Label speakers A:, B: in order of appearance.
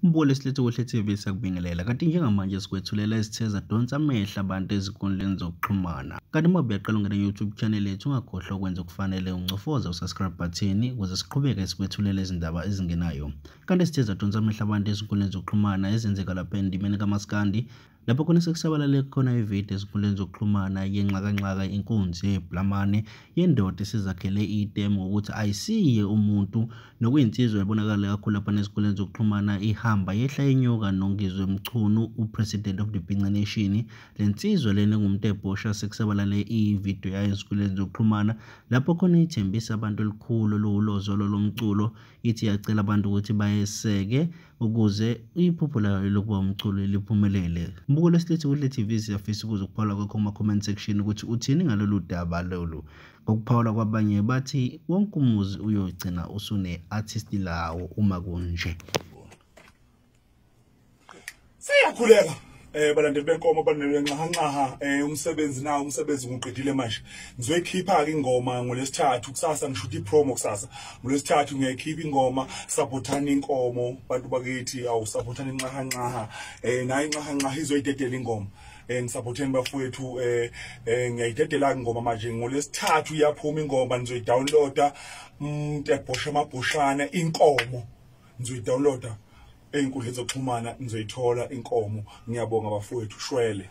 A: Mbukeli Silethe Kuhle TV siyakubingelela, kanti njengamanje sikwethulela izithe zadonsa amehlo abantu ezinkundleni zokuxhumana. Kanti uma uyaqala ungena YouTube channel yethu, ungakhohlwa ukwenza okufanele, uncofoze usubscribe button ukuze siqhubeke sikwethulela izindaba ezingenayo. Kanti izithe zadonsa amehlo abantu ezinkundleni zokuxhumana ezenzeka lapha endimeni kaMaskandi, lapho khona sekusabalale khona ividiyo ezinkundleni zokuxhumana yenxakanxaka inkunzi yeblamane yendoda esizakhele itemu ngokuthi ayisiye umuntu, nokuyinsizwa ebonakala kakhulu lapha nezinkundleni zokuxhumana ihamba yehla inyuka noNgizwe Mchunu, upresident of the Bhinca Nation. Le nsizwa lena engumuntu ebhosha sekusabalale ividiyo yayo ezinkundleni zokuxhumana lapho khona ithembisa abantu elikhulu oluwulozolo lomculo, ithi iyacela abantu ukuthi bayeseke ukuze iphupho layo lokuba umculo liphumelele. Mbukeli Silethe Kuhle TV siyafisa ukuze ukuphawula kwakho kuma comment section ukuthi uthini ngalolu daba lolu. Ngokuphawula kwabanye bathi wonke umuzi uyogcina usune artist lawo uma kunje.
B: Siyakhuleka balandeli benkomo, balandeli benxahanxaha, umsebenzi nawo umsebenzi ngiqedile manje. Ngizoyikhipha ke ingoma ngolesithathu kusasa, ngishuthi ipromo kusasa. Ngolesithathu ngiyayikhipha ingoma, supportani inkomo bantu bakithi, awu supportani inxahanxaha. Nayi inxahanxaha izoyidedela ingoma. Ngisupporteni bafowethu, ngiyayidedela ingoma manje ngolesithathu iyaphuma ingoma, nizoyidownloada umuntu ebhosha amabhoshana inkomo. Nizoyidownloada ey'nkundleni zokuxhumana, nizoyithola inkomo. Ngiyabonga bafowethu, shwele.